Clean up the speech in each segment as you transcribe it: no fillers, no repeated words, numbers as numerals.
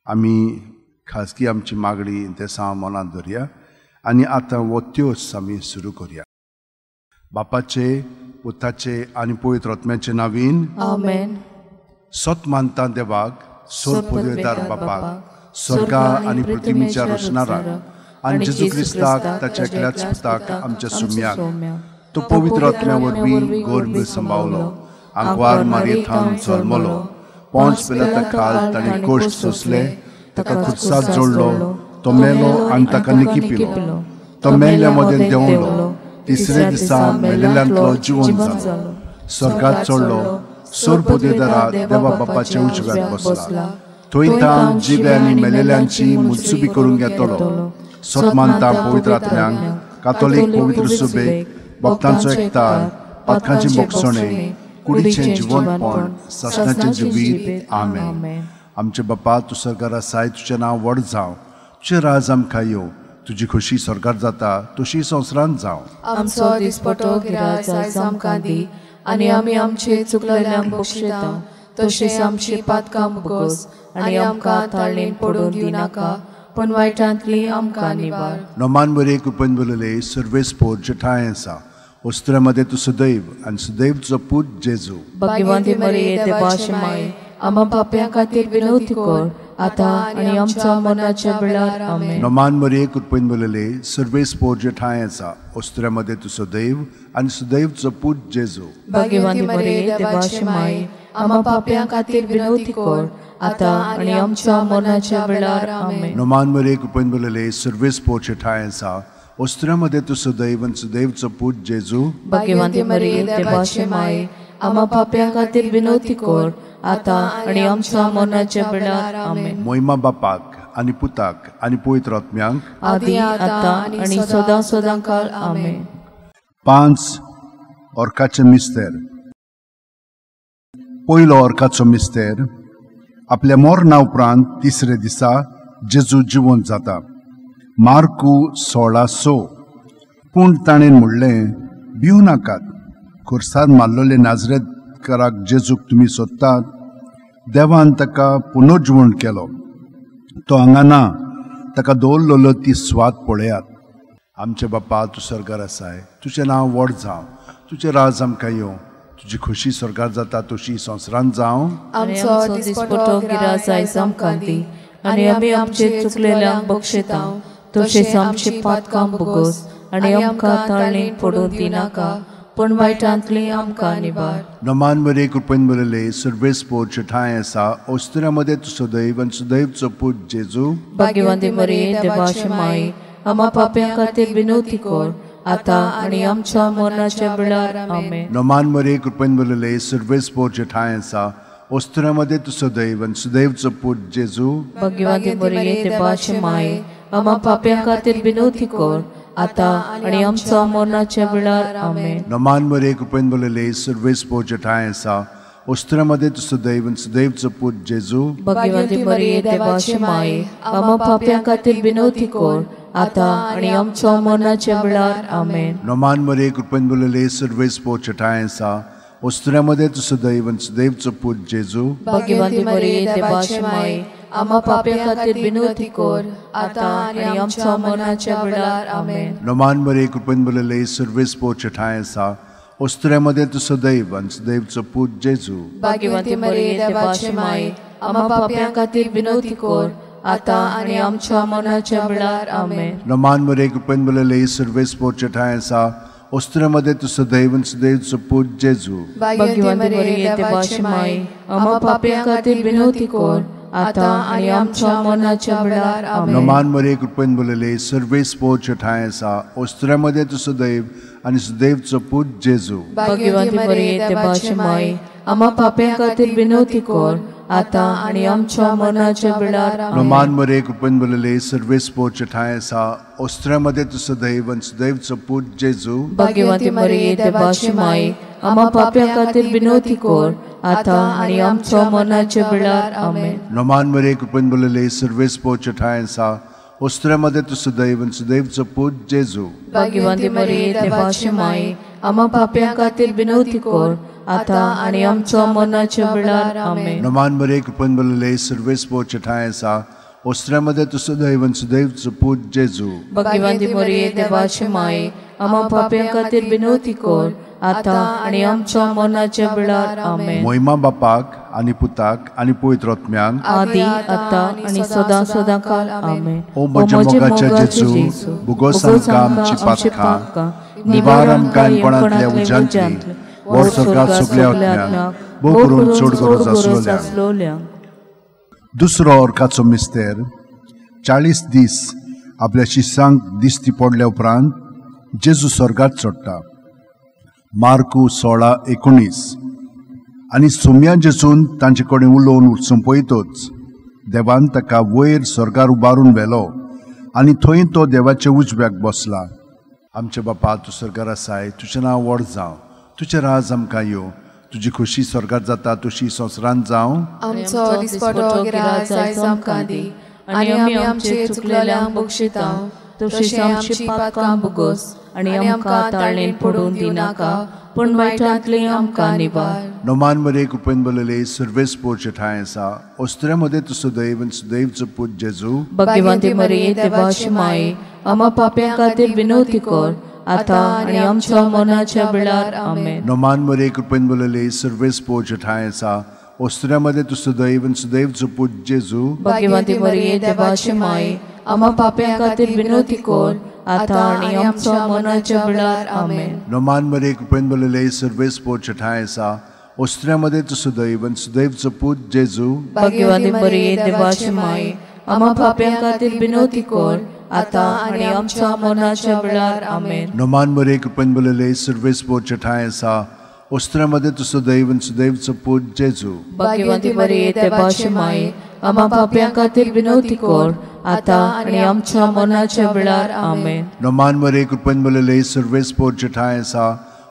आमी खाजगी आमची मागणी इंतेसांव मनांत धरया आनी आतां हो त्योस आमी सुरू करया. बापाचे, पुताचे आनी पवित्र आत्म्याचे नावीन आमेन. सत मानता देवाक, सोर पदवेदार बापाक, स्वर्गा आनी पृथ्वीच्या रचणाराक आनी जेजू क्रिस्ताक ताच्या एकल्याच पुताक आमच्या सुम्याक, तो पवित्र आत्म्या वरवीं गर्भ सांबावलो, आंकवार मारयेथावन जल्मलो, पोंच पिलाता खाल ताणें कोश्ट सोंसले, ताका खुर्साक जोडलो, तो मेलो आनी ताका निकिपिलो, तो मेल्ल्या मदें देंवलो, तिसरे दिसा मेलेल्यांतलो जिवन जालो, स्वर्गात चडलो, सोर पदवेदारा देवा बापाच्या उजव्याक बसला, थंय ताण जिवे आनी मेलेल्यांची मुत्सुबी करूंक येतलो. सत मानता पवित्र आत्म्यांक, कातोलीक पवित्र सुबेक, भक्तांचो एकतार, पातकांची बोगसणे, कुडीचें जिवनपण, सासणाचें जिवीत. आमेन. आमचे बापा, तूं सरकार आसाय, तुजें नांव व्हड जावं, तुजें राज आमकां येवं, तुजी खोशी सरकार जाता तशी संवसारांत जावं. आमचो दिसपटो गिराज आयज आमकां दी आनी आमी आमचे चुकलेल्यांक बक्षिता तशें आमची पातकां भोगोस आनी आमकां ताळणेन पडून दिवनाका पूण वायटांतली आमकां निवार. नोमान बरे कृपेन बोलले सर्वेस्पोर जेठाय आसा, वस्त्रामध्ये तूं सदैव आनी सदैव तुजो पूत जेजू. भाग्यवंती मरिये देवाची माय, आम्हा पाप्यां खातीर विनवती कर आतां आनी आमच्या मरणाच्या वेळार. आमेन. नोमान मरिये कृपेन बोलले सर्वेस्पोर जेठाय आसा, वस्त्रामध्ये तूं सदैव आनी सदैव तुजो पूत जेजू. भाग्यवंती मरिये देवाची माय, आम्हा पाप्यां खातीर विनवती कर आतां आनी आमच्या मरणाच्या वेळार. आमेन. नोमान मरिये कृपेन बोलले सर्वेस्पोर जेठाय आसा, वस्त्रामध्ये तूं सदैव आनी सदैव तुजो पूत जेजू. भाग्यवंती मरिये देवाची माय, आम्हा पाप्यां खातीर विनवती कर आतां आनी आमच्या मरणाच्या वेळार. आमेन. मोहिमा बापाक आनी पुताक आनी पवित्र आत्म्यांक, आदी आतां आनी सदां सदां काळ. आमेन. 5 ऑर्काचे मिस्तेर. पयलो ऑर्काचो मिस्तेर, आपल्या मरणा उपरांत तिसरे दिसा जेजू जिवंत जाता. मार्कू 16:6. पूण ताणें म्हणलें, भिवू नाकात, खुर्सार मारलेले नाजरेतकाराक जेजूक तुमी सोदतात. देवान ताका पुनर्जिवण केलो, तो हांगा ना, ताका दवरलेलो ती स्वाद पळयात. आमचे बापा, तूं स्वर्गार आसाय, तुजें नांव व्हड जावं, तुजें राज आमकां येवं, तुजी खोशी स्वर्गार जाता तशी संवसारांत जावं. आमचो दिसपटो गिराज आयज आमकां दी आनी आमी आमचे चुकलेल्यांक बक्षिता तशेंच आमची पातकां भोगोस आनी आमकां ताळणेन पडून दिनाका पूण वायटांतली आमकां निवार. नोमान बरे कृपेन बरले सर्वेस्पोर जेठाय आसा, वस्त्रामध्ये तूं सदैव आनी सदैव तुजो पूत जेजू. भाग्यवंती मरिये देवाची माय, आम्हा पाप्यां खातीर विनवती कर आतां आनी आमच्या मरणाच्या वेळार. आमेन. नोमान बरे कृपेन बरले सर्वेस्पोर जेठाय आसा, वस्त्रामध्ये तूं सदैव आनी सदैव तुजो पूत जेजू. भाग्यवंती मरिये देवाची माय, आम्हा पाप्यां खातीर विनवती कर आतां आनी आमच्या मरणाच्या वेळार. आमेन. नोमान मरिये कृपेन बरले सर्वेस्पोर जेठाय आसा, वस्त्रामध्ये तूं सदैव आनी सदैव तुजो पूत जेजू. भाग्यवंती मरिये देवाची माय, आम्हा पाप्यां खातीर विनवती कर आतां आनी आमच्या मरणाच्या वेळार. आमेन. नोमान मरिये कृपेन बरले सर्वेस्पोर जेठाय आसा, वस्त्रामध्ये तूं सदैव आनी सदैव तुजो पूत जेजू. भाग्यवंती मरिये देवाची माय, आम्हा पाप्यां खातीर विनवती कर आतां आनी आमच्या मरणाच्या वेळार. आमेन. नोमान मरिये कृपेन बरले सर्वेस्पोर जेठाय आसा, वस्त्रामध्ये तूं सदैव आनी सदैव तुजो पूत जेजू. भाग्यवंती मरिये देवाची माय, आम्हा पाप्यां खातीर विनवती कर आतां आनी आमच्या मरणाच्या वेळार. आमेन. नोमान मरिये कृपेन बरले सर्वेस्पोर जेठाय आसा, वस्त्रामध्ये तूं सदैव आनी सदैव तुजो पूत जेजू. भाग्यवंती मरिये देवाची माय, आम्हा पाप्यां खातीर विनवती कर आतां आनी आमच्या मरणाच्या वेळार. आमेन. नोमान मरिये कृपेन बरले सर्वेस्पोर जेठाय आसा, वस्त्रामध्ये तूं सदैव आनी सदैव तुजो पूत जेजू. भाग्यवंती मरिये देवाची माय, आम्हा पाप्यां खातीर विनवती कर आतां आनी आमच्या मरणाच्या वेळार. आमेन. नोमान मरिये कृपेन बरले सर्वेस्पोर जेठाय आसा, वस्त्रामध्ये तूं सदैव आनी सदैव तुजो पूत जेजू. भाग्यवंती मरिये देवाची माय, आम्हा पाप्यां खातीर विनवती कर आतां आनी आमच्या मरणाच्या वेळार. आमेन. नोमान मरिये कृपेन बरले सर्वेस्पोर जेठाय आसा, वस्त्रामध्ये तूं सदैव आनी सदैव तुजो पूत जेजू. भाग्यवंती मरिये देवाची माय, आम्हा पाप्यां खातीर विनवती कर आतां आनी आमचो मरणाच्या वेळार. आमेन. नमान मरे कृपेन भरलेले सर्वेस्पोर ठांय आसा, ओस्त्र्यामध्ये तूं सदैव आनी सुदैवचो पूत जेजू. भाग्यवंती मरिये देवाचे माये, आमा पाप्यां खातीर विनवती कर, आतां आनी आमच्या मरणाच्या वेळार. आमेन. मोहिमा बापाक आनी पुताक आनी पवित्र आत्म्याक, आदी आतां आनी सदां सदां काल. आमेन. ओ म्हज्या मोगाच्या जेजू, भुगोस आमकां आमची पातकां, निवार आमकां कोणांतल्या उज्यांतली, व्हर स्वर्गात सगल्या आत्म्यांक, भोव करून चड गरज आसलोल्यांक. दुसरो अर्काचो मिस्तेर. 40 दीस आपल्या शिसांक दिश्टी पडल्या उपरांत जेजू स्वर्गात चडटा. मार्कू 16:19. आनी सोम्या जेजून तांचे कडेन उलोवन सोंपयतच देवान ताका वयर स्वर्गार उबारून व्हेलो आनी थंय तो देवाच्या उजव्याक बसला. आमच्या बापा, तूं स्वर्गार आसाय, तुजें नांव व्हड जावं, तुजें राज आमकां येवं, तुजी खुशी स्वर्गार जाता तशी संवसारांत जावं. आमचो दिसपटो गिराज आयज आमकां दी, आनी आमी आमचे चुकलेल्यांक बक्षिता तशीच आमची पातकां भोगोस, आनी आमकां ताळणेन पडून दिनाका, पूण वायटांतली आमकां निवार. नमान मरे कृपेन भरलेले सर्वेस्पोर ठांय आसा, ओस्त्र्यामध्ये तूं सदैव आनी सुदैवचो पूत जेजू. भाग्यवंती मरिये देवाची माये, आमा पाप्यां खातीर विनवती कर, आतां आनी आमच्या मरणाच्या वेळार. आमेन. नमान मरे कृपेन भरलेले सर्वेस्पोर ठांय आसा, ओस्त्र्यामध्ये तूं सदैव आनी सुदैवचो पूत जेजू. भाग्यवंती मरिये देवाची माये, आमा पाप्यां खातीर विनवती कर, आतां आनी आमच्या मरणाच्या वेळार. आमेन. नमान मरे कृपेन भरलेले सर्वेस्पोर ठांय आसा, ओस्त्र्यामध्ये तूं सदैव आनी सुदैवचो पूत जेजू. भाग्यवंती मरिये देवाची माये, आमा पाप्यां खातीर विनवती कर, आतां आनी आमच्या मरणाच्या वेळार. आमेन. नमान मरे कृपेन भरलेले सर्वेस्पोर ठांय आसा, ओस्त्र्यामध्ये तूं सदैव आनी सुदैवचो पूत जेजू. भाग्यवंती मरिये देवाची माये, आमा पाप्यां खातीर विनवती कर, आतां आनी आमच्या मरणाच्या वेळार. आमेन. नमान मरे कृपेन भरलेले सर्वेस्पोर ठांय आसा,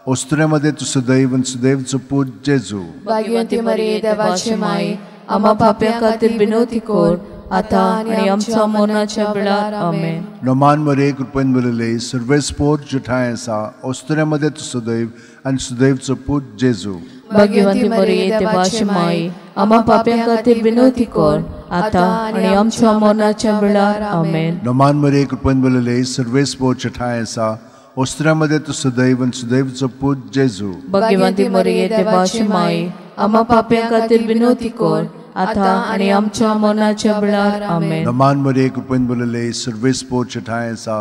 ओस्त्र्यामध्ये तूं सदैव आनी सुदैवचो पूत जेजू. भाग्यवंती मरिये देवाची माये, आमा पाप्यां खातीर विनवती कर, आतां आनी आमच्या मरणाच्या वेळार. आमेन. नमान मरे कृपेन भरलेले सर्वेस्पोर ठांय आसा, ओस्त्र्यामध्ये तूं सदैव आनी सुदैवचो पूत जेजू. भाग्यवंती मरिये देवाची माये, आमा पाप्यां खातीर विनवती कर, आतां आनी आमच्या मरणाच्या वेळार. आमेन. नमान मरे कृपेन भरलेले सर्वेस्पोर ठांय आसा, ओस्त्र्यामध्ये तूं सदैव आनी सुदैवचो पूत जेजू. भाग्यवंती मरिये देवाची माये, आमा पाप्यां खातीर विनवती कर, आतां आनी आमच्या मरणाच्या वेळार. आमेन. नमान मरे कृपेन भरलेले सर्वेस्पोर ठांय आसा,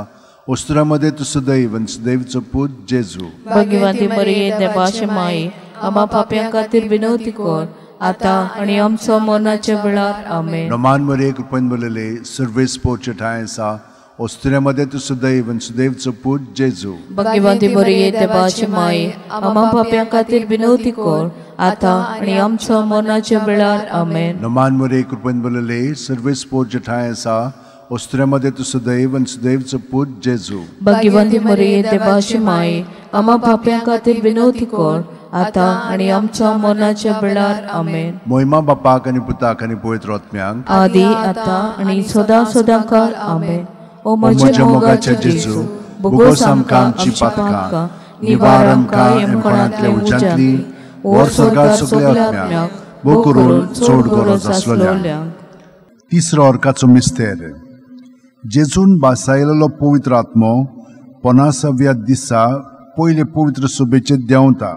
ओस्त्र्यामध्ये तूं सदैव आनी सुदैवचो पूत जेजू. भाग्यवंती मरिये देवाची माये, आमा पाप्यां खातीर विनवती कर, आतां आनी आमच्या मरणाच्या वेळार. आमेन. नमान मरे कृपेन भरलेले सर्वेस्पोर ठांय आसा, ओस्त्र्यामध्ये तूं सदैव आनी सुदैवचो पूत जेजू. भाग्यवंती मरिये देवाची माये, आमा पाप्यां खातीर विनवती कर, आतां आनी आमच्या मरणाच्या वेळार. आमेन. नमान मरे कृपेन भरलेले सर्वेस्पोर ठांय आसा, ओस्त्र्यामध्ये तूं सदैव आनी सुदैवचो पूत जेजू. भाग्यवंती मरिये देवाची माये, आमा पाप्यां खातीर विनवती कर, आतां आनी आमच्या मरणाच्या वेळार. आमेन. मोहिमा बापाक आनी पुताक आनी पवित्र आत्म्याक, आदी आतां आनी सदां सदां काल. आमेन. ओ म्हज्या मोगाच्या जेजू, भोगोस आमकां आमची पातकां, निवार आमकां येमकोणांतल्या उज्यांतली, व्हर स्वर्गात सगल्या आत्म्यांक, भोव करून चड गरज आसलोल्यांक. तिसरो अर्काचो मिस्तेर. जेजून बासायलेलो पवित्र आत्मो 50व्या दिसा पयले पवित्र सभेचेर देंवता.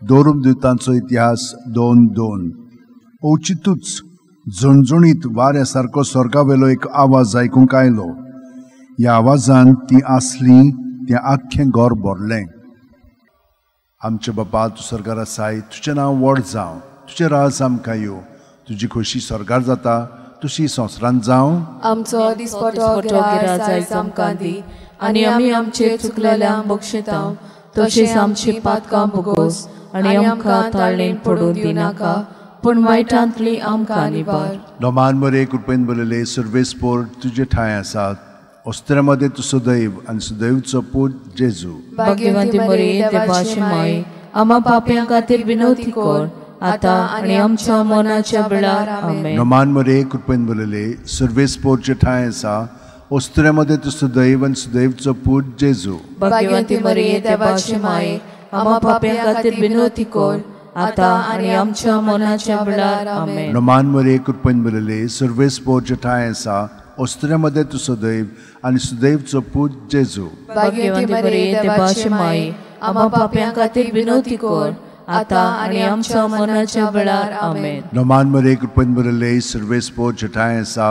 दोरुमदुतांचो इतिहास 2:2. अवचितूच झणझणीत वाऱ्या सारको स्वर्गावेलो एक आवाज आयकूंक आयलो. ह्या आवाजान ती आसली तें आख्खें घर भरलें. आमचे बापा, तूं स्वर्गार आसाय, तुजें नांव व्हड जावं, तुजें राज आमकां येवं, तुजी खोशी स्वर्गार जाता तशी संवसारांत जावं. आमचो दिसपटो गिराज आयज आमकां दी, आनी आमी आमचे चुकलेल्यांक बक्षिता तशीच आमची पातकां भोगोस, आनी आमकां ताळणेन पडून दिनाका, पूण वायटांतली आमकां निवार. नमान मरे कृपेन भरलेले सर्वेस्पोर तुजे ठांय आसात, ओस्त्र्यामध्ये तूं सदैव आनी सुदैवचो पूत जेजू. भाग्यवंती मरिये देवाची माये, आमा पाप्यां खातीर विनवती कर, आतां आनी आमच्या मरणाच्या वेळार. आमेन. नमान मरे कृपेन भरलेले सर्वेस्पोरचे ठांय आसा, ओस्त्र्यामध्ये तूं सदैव आनी सुदैवचो पूत जेजू. भाग्यवंती मरिये देवाची माये, आमा पाप्यां खातीर विनवती कर आतां आनी आमच्या मनाच्या वेळार. आमेन. नमान मरे कृपेन भरलेले, सर्वेस्पोर ठांय आसा, अस्तुऱ्यां मदें तूं सदैव आनी सुदैवचो पूत जेजू. भाग्यवंती मरिये देवाची माई, आमा पाप्यां खातीर विनवती कर आतां आनी आमच्या मनाच्या वेळार. आमेन. नमान मरे कृपेन भरलेले, सर्वेस्पोर ठांय आसा,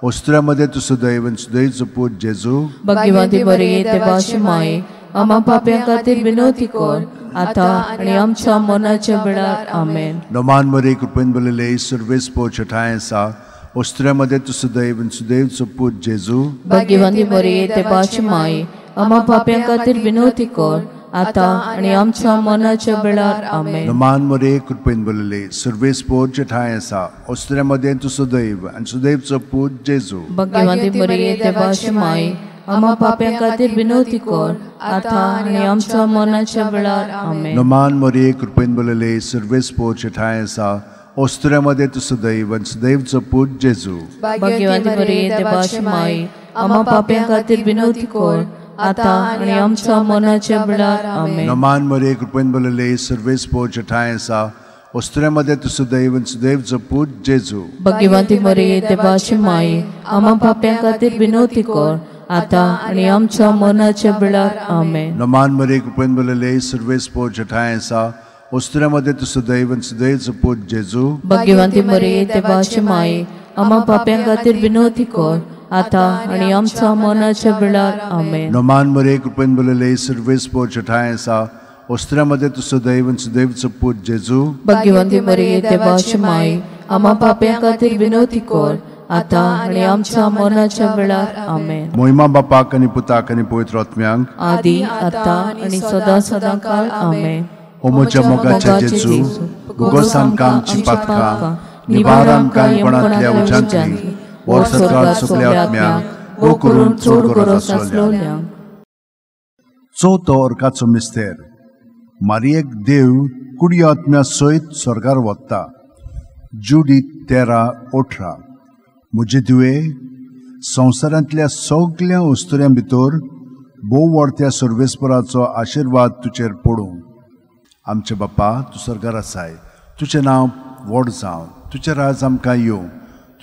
अस्तुऱ्यां मदें तूं सदैव आनी सुदैवचो पूत जेजू. भाग्यवंती मरिये देवाची माई, आमा पाप्यां खातीर विनवती कर आतां आनी आमच्या मनाच्या वेळार. आमेन. नमान मरे कृपेन भरलेले, सर्वेस्पोर ठांय आसा, अस्तुऱ्यां मदें तूं सदैव आनी सुदैवचो पूत जेजू. भाग्यवंती मरिये देवाची माई, आमा पाप्यां खातीर विनवती कर आतां आनी आमच्या मनाच्या वेळार. आमेन. नमान मरे कृपेन भरलेले, सर्वेस्पोर ठांय आसा, अस्तुऱ्यां मदें तूं सदैव आनी सुदैवचो पूत जेजू. भाग्यवंती मरिये देवाची माई, आमा पाप्यां खातीर विनवती कर आतां आनी आमच्या मनाच्या वेळार. आमेन. नमान मरे कृपेन भरलेले, सर्वेस्पोर ठांय आसा, अस्तुऱ्यां मदें तूं सदैव आनी सुदैवचो पूत जेजू. भाग्यवंती मरिये देवाची माई, आमा पाप्यां खातीर विनवती कर आतां आनी आमच्या मनाच्या वेळार. आमेन. नमान मरे कृपेन भरलेले, सर्वेस्पोर ठांय आसा, अस्तुऱ्यां मदें तूं सदैव आनी सुदैवचो पूत जेजू. भाग्यवंती मरिये देवाची माई, आमा पाप्यां खातीर विनवती कर आतां आनी आमच्या मनाच्या वेळार. आमेन. नमान मरे कृपेन भरलेले, सर्वेस्पोर ठांय आसा, अस्तुऱ्यां मदें तूं सदैव आनी सुदैवचो पूत जेजू. भाग्यवंती मरिये देवाची माई, आमा पाप्यां खातीर विनवती कर आतां आनी आमच्या मनाच्या वेळार. आमेन. नमान मरे कृपेन भरलेले, सर्वेस्पोर ठांय आसा, अस्तुऱ्यां मदें तूं सदैव आनी सुदैवचो पूत जेजू. भाग्यवंती मरिये देवाची माई, आमा पाप्यां खातीर विनवती कर आतां आनी आमच्या मनाच्या वेळार. आमेन. मोहिमा बापाक आनी पुताक आनी पवित्र आत्म्यांक, आदी आतां आनी सदां सदां काळ. आमेन. ओ म्हज्या मोगाच्या जेजू, भुगोस आमकां आमची पातकां, निवार आमकां कोणांतल्या उज्यांतली, व्हर सरकार सगल्या आत्म्यांक, गो करून चड गरज आसलोल्यांक. चवथो अर्काचो मिस्तेर. मारियेक देव कुडी आत्म्या सयत स्वर्गार वता. जुडी 13:18. म्हजे दिवे, संवसारांतल्या सगल्या अस्तुऱ्यां भितर भोव व्हडत्या सर्वेस्पराचो आशिर्वाद तुजेर पडूं. आमचे बापा, तूं स्वर्गार आसाय, तुजें नांव व्हड जावं, तुजें राज आमकां येवं,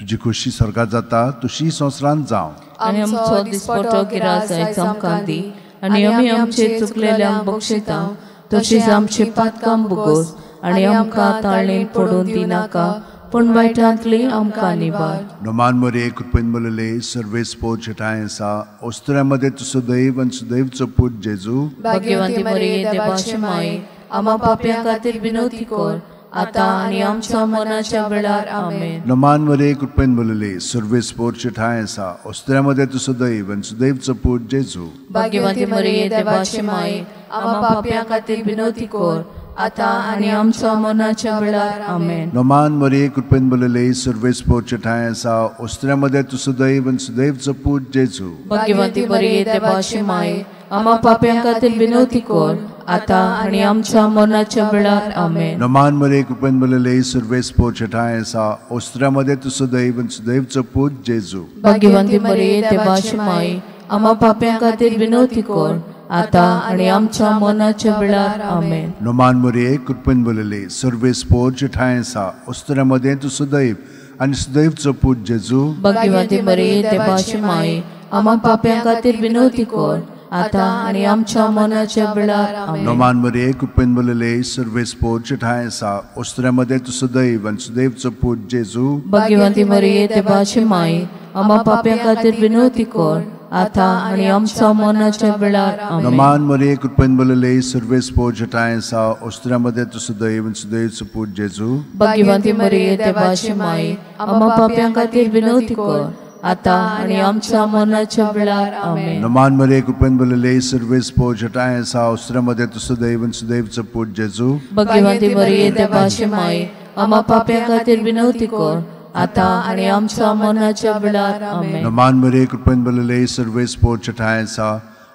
तुजी खोशी स्वर्गार जाता तशी संवसारांत जावं. आनी आमचो दिसपटो गिरास आयज आमकां दी, आनी आमी आमचे चुकलेल्यांक बक्षिता तशीच आमची पातकां भोगोस, आनी आमकां ताळणेन पडून दिनाका, पूण वायटांतली आमकां निवार. नमान मरे कृपेन भरलेले, सर्वेस्पोर ठांय आसा, अस्तुऱ्यां मदें तूं सदैव आनी सुदैवचो पूत जेजू. भाग्यवंती मरिये देवाची माई, आमा पाप्यां खातीर विनवती कर आतां आनी आमच्या मनाच्या वेळार. आमेन. नमान मरे कृपेन भरलेले, सर्वेस्पोर ठांय आसा, अस्तुऱ्यां मदें तूं सदैव आनी सुदैवचो पूत जेजू. भाग्यवंती मरिये देवाची माई, आमा पाप्यां खातीर विनवती कर आतां आनी आमच्या मनाच्या वेळार. आमेन. नमान मरे कृपेन भरलेले, सर्वेस्पोर ठांय आसा, अस्तुऱ्यां मदें तूं सदैव आनी सुदैवचो पूत जेजू. भाग्यवंती मरिये देवाची माई, आमा पाप्यां खातीर विनवती कर आतां आनी आमच्या मनाच्या वेळार. आमेन. नमान मरे कृपेन भरलेले, सर्वेस्पोर ठांय आसा, अस्तुऱ्यां मदें तूं सदैव आनी सुदैवचो पूत जेजू. भाग्यवंती मरिये देवाची माई, आमा पाप्यां खातीर विनवती कर आतां आनी आमच्या मनाच्या वेळार. आमेन. नमान मरे कृपेन भरलेले, सर्वेस्पोर ठांय आसा, अस्तुऱ्यां मदें तूं सदैव आनी सुदैवचो पूत जेजू. भाग्यवंती मरिये देवाची माई, आमा पाप्यां खातीर विनवती कर आतां आनी आमच्या मनाच्या वेळार. आमेन. नमान मरे कृपेन भरलेले, सर्वेस्पोर ठांय आसा, अस्तुऱ्यां मदें तूं सदैव आनी सुदैवचो पूत जेजू. भाग्यवंती मरिये देवाची माई, आमा पाप्यां खातीर विनवती कर आतां आनी आमच्या मनाच्या वेळार. आमेन. नमान मरे कृपेन भरलेले, सर्वेस्पोर ठांय आसा, अस्तुऱ्यां मदें तूं सदैव आनी सुदैवचो पूत जेजू. भाग्यवंती मरिये देवाची माई, आमा पाप्यां खातीर विनवती कर आतां आनी आमच्या मनाच्या वेळार. आमेन. नमान मरे कृपेन भरलेले, सर्वेस्पोर ठांय आसा, अस्तुऱ्यां मदें तूं सदैव आनी सुदैवचो पूत जेजू. भाग्यवंती मरिये देवाची माई, आमा पाप्यां खातीर विनवती कर आतां आनी आमच्या मनाच्या वेळार. आमेन. नमान मरे कृपेन भरलेले, सर्वेस्पोर ठांय आसा,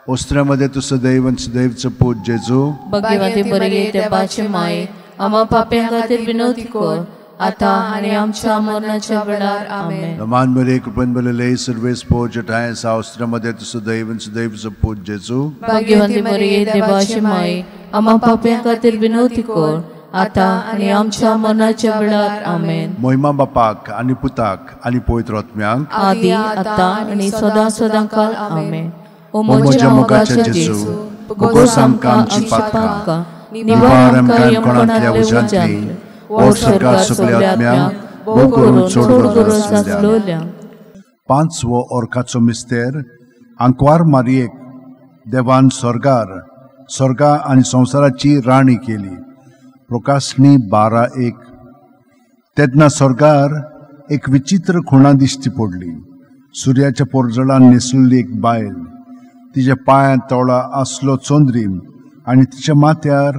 अस्तुऱ्यां मदें तूं सदैव आनी सुदैवचो पूत जेजू. भाग्यवंती मरिये देवाची माई, आमा पाप्यां खातीर विनवती कर आतां आनी आमच्या मरणाच्या वेळार. आमेन. नमान मरिये, कृपेन भरलेले, सर्वेस्पोर जेठांय आसा, अस्तुऱ्यां तूं सुदैव आनी सुदैवचो पूत जेजू. भाग्यवंती मरिये, देवाची माई, आम्हा पाप्यां खातीर विनवती कर, आतां आनी आमच्या मरणाच्या वेळार. आमेन. मोहिमा बापाक आनी पुताक आनी पवित्र आत्म्याक, आदी आतां आनी सदां सदां काल. आमेन. ओ म्हज्या मोगाच्या जेजू, बोगोस आमकां आमची पातकां, निवार आमकां यमकोणांतल्या उज्यांतली, व्हड स्वर्गार सगल्या आत्म्यांक, भोव करून चड गरज आसलेल्यांक. पांचवो ओरखाचो मिस्तेर. आंकवार मारयेक देवान स्वर्गार स्वर्गा आनी संवसाराची राणी केली. प्रकाशणी 12:1. तेन्ना स्वर्गार एक विचित्र खुणा दिश्टी पडली. सुर्याच्या पोरजळान न्हेसलेली एक बायल, तिच्या पांयांत तोळा आसलो चंद्रीम आनी तिच्या माथ्यार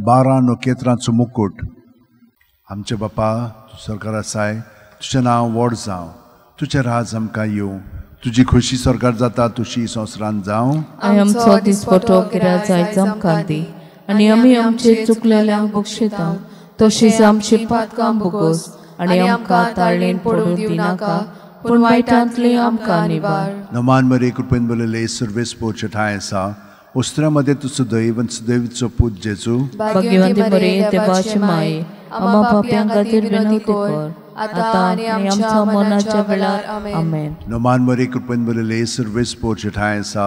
12 नखेत्रांचो मुकूट. आमचे बापा, तूं स्वर्गार आसाय, तुजें नांव व्हड जावं, तुजें राज आमकां येवं, तुजी खोशी स्वर्गार जाता तुशी संवसारांत जावं. आमचो दिसपटो गिराज आयज आमकां दी, आनी आमी आमचे चुकलेल्यांक बक्षिता तशीच आमची पातकां भोगोस, आनी आमकां ताळणेन पडूंक दिनाका, पूण वायटांतली आमकां निवार. नमान मरिये, कृपेन भरलेले, सर्वेस्पोर जेठांय आसा, अस्तुऱ्यां मदें तूं सुदैव आनी सुदैवचो पूत जेजू. भाग्यवंती मरिये, देवाची माई, आम्हा पाप्यां खातीर विनवती कर, आतां आनी आमच्या मरणाच्या वेळार. आमेन. नमान मरिये, कृपेन भरलेले, सर्वेस्पोर जेठांय आसा,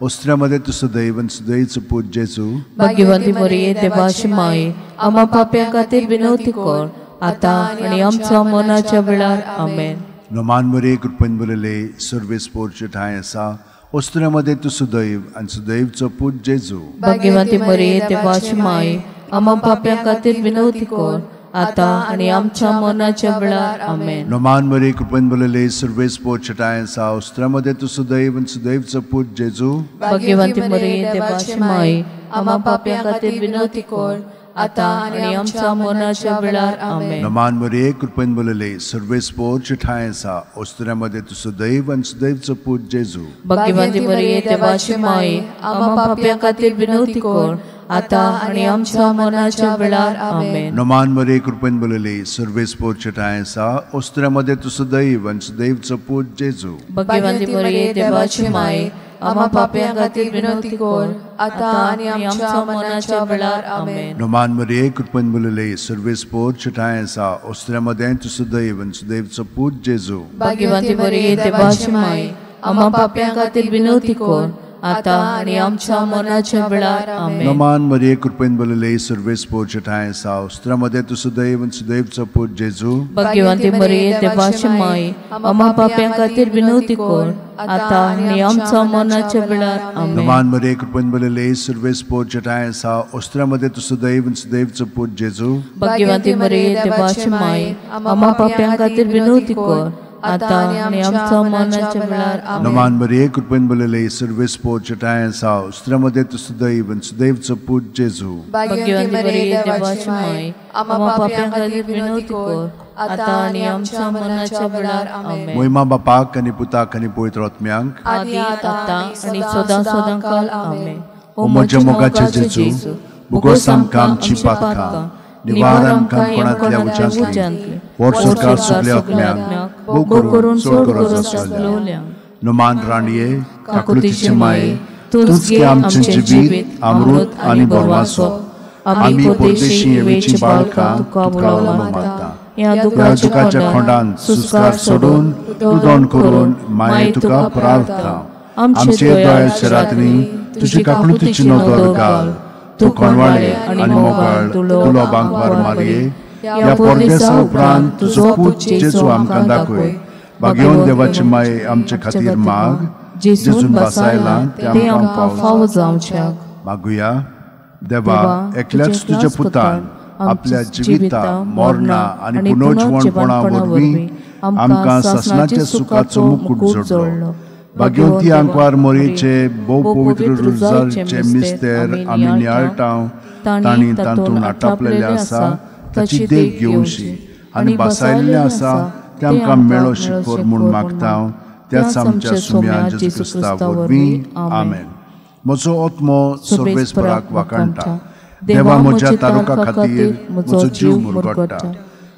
अस्तुऱ्यां मदें तूं सुदैव आनी सुदैवचो पूत जेजू. भाग्यवंती मरिये, देवाची माई, आम्हा पाप्यां खातीर विनवती कर, आतां आनी आमच्या मरणाच्या वेळार. आमेन. नमान मरिये, कृपेन भरलेले, सर्वेस्पोर जेठांय आसा, अस्तुऱ्यां मदें तूं सुदैव आनी सुदैवचो पूत जेजू. भाग्यवंती मरिये, देवाची माई, आम्हा पाप्यां खातीर विनवती कर, आतां आनी आमच्या मरणाच्या वेळार. आमेन. नमान मरिये, कृपेन भरलेले, सर्वेस्पोर जेठांय आसा, अस्तुऱ्यां मदें तूं सुदैव आनी सुदैवचो पूत जेजू. भाग्यवंती मरिये, देवाची माई, आम्हा पाप्यां खातीर विनवती कर, आतां आनी आमच्या मरणाच्या वेळार. आमेन. नमान मरिये, कृपेन भरलेले, सर्वेस्पोर जेठांय आसा, अस्तुऱ्यां मदें तूं सुदैव आनी सुदैवचो पूत जेजू. भाग्यवंती मरिये, देवाची माई, आम्हा पाप्यां खातीर विनवती कर, आतां आनी आमच्या मरणाच्या वेळार. आमेन. नमान मरिये, कृपेन भरलेले, सर्वेस्पोर जेठांय आसा, अस्तुऱ्यां मदें तूं सुदैव आनी सुदैवचो पूत जेजू. भाग्यवंती मरिये, देवाची माई, आम्हा पाप्यां खातीर विनवती कर, आतां आनी आमच्या मरणाच्या वेळार. आमेन. नमान मरिये, कृपेन भरलेले, सर्वेस्पोर जेठांय आसा, अस्तुऱ्यां मदें तूं सुदैव आनी सुदैवचो पूत जेजू. भाग्यवंती मरिये, देवाची माई, आम्हा पाप्यां खातीर विनवती कर, आतां आनी आमच्या मरणाच्या वेळार. आमेन. नमान मरिये, कृपेन भरलेले, सर्वेस्पोर जेठांय आसा, अस्तुऱ्यां मदें तूं सुदैव आनी सुदैवचो पूत जेजू. भाग्यवंती मरिये, देवाची माई, आम्हा पाप्यां खातीर विनवती कर, आतां आनी आमच्या मरणाच्या वेळार. आमेन. नमान मरिये, कृपेन भरलेले, सर्वेस्पोर जेठांय आसा, अस्तुऱ्यां मदें तूं सुदैव आनी सुदैवचो पूत जेजू. भाग्यवंती मरिये, देवाची माई, आम्हा पाप्यां खातीर विनवती कर, आतां आनी आमच्या मरणाच्या वेळार. आमेन. नमान मरिये, कृपेन भरलेले, सर्वेस्पोर जेठांय आसा, अस्तुऱ्यां मदें तूं सुदैव आनी सुदैवचो पूत जेजू. भाग्यवंती मरिये, देवाची माई, आम्हा पाप्यां खातीर विनवती कर, आतां आनी आमच्या मरणाच्या वेळार. आमेन. मोहिमा बापाक आनी पुताक आनी पवित्र आत्म्यांक, आदी आतां आनी सदां सदां काल. आमेन. ओ म्हज्या मोगाच्या जेजू, बोगोस आमकां आमची पातकां, निवार आमकां कोणांतल्या उज्यांतली, व्हड स्वर्गार सगल्या आत्म्यांक, भोव करून चड गरज आसलेल्यांक. नमान राणये, काकुळतीचे माये, तूंच गे आमचें जिवीत, अमृत आनी भरवासो. आमी परदेशी येवेची बाळकां तुका उलो मारता. ह्या दुखाच्या खोंडान सुस्कार सोडून रुदण करून माये तुका प्रार्थना. आमचे दयाळाच्या रातनी तुजी काकुळतीची नदर घाल. तूं कोणवाळे आनी मोगाळ तुलो बांकवार मारये. ह्या परदेसा उपरांत तुजो पूत जेजू आमकां दाखय. भाग्यवंत देवाची माये आमचे खातीर माग, जेजून बसायला तें आमकां फावो जावच्याक. मागुया. देवा, एकल्याच तुज्या पुतान आपल्या जिविता, मरणा आनी पुनर्जिवणपणा वरवीं आमकां सासणाच्या सुखाचो मुकूट जोडलो. भाग्यवंती आंकवार मोरयेचे भोव पवित्र रुजारचे मिस्तेर आमी नियाळटा, तांणी तातूंत आटापलेलें आसा ताची देख घेवची आनी बसायल्लें आसा तें आमकां मेळो शिकोर म्हूण मागता. त्याच आमच्या सुम्या जेजू क्रिस्ता वरवीं. आमेन. म्हजो आत्मो सर्वेस्पराक वाखाणटा. देवा, म्हज्या तारुका खातीर म्हजो जीव मुरगट्टा.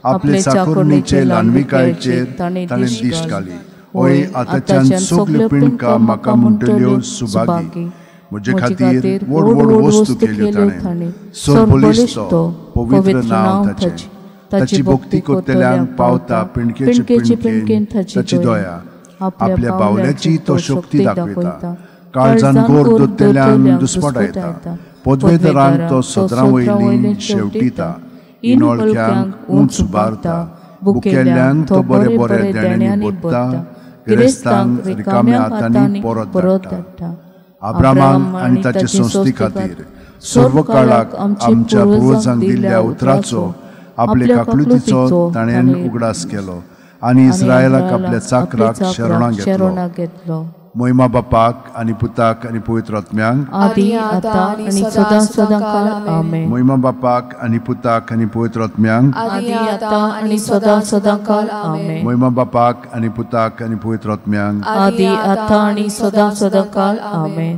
आपले चाकोरणीचे ल्हानविकायेचेर ताणें दिश्ट घाली. ओय आतांच्यान सगल्यो पिंडका म्हाका म्हणटल्यो सुभागी. म्हजे खातीर व्हड व्हड वस्तू केल्यो ताणें. सरबळिश्ट तो, पवित्र नांव ताचें. ताची भक्ती करतल्यांक पावता पिंडकेचे पिंडकेन ताची दया. आपल्या बावल्याची तो शक्ती दाखयता. काळजान गोर दोतल्यांक दुस्पटायता. पदवेदारांक तो सदरां वयली शेवटिता. इनोळख्यांक उंच उबारता. बुकेल्यांक तो बरे बरे देण्यांनी भरता. गिरेस्तांक रिकाम्या हातांनी परत धाडटा. अब्रामाक आनी ताचे संस्थे खातीर सर्व काळाक आमच्या पुर्वजांक दिल्ल्या उतराचो आपले काकलुतीचो ताणें उगडास केलो आनी इस्रायलाक आपल्या चाकराक शरणां घेतलो. मोहिमा बापाक आनी पुताक आनी पवित्र आत्म्यांक आदी आतां आनी सदां सदां काळ. आमेन. मोहिमा बापाक आनी पुताक आनी पवित्र आत्म्यांक आदी आतां आनी सदां सदां काळ. आमेन. मोहिमा बापाक आनी पुताक आनी पवित्र आत्म्यांक आदी आतां आनी सदां सदां काळ. आमेन.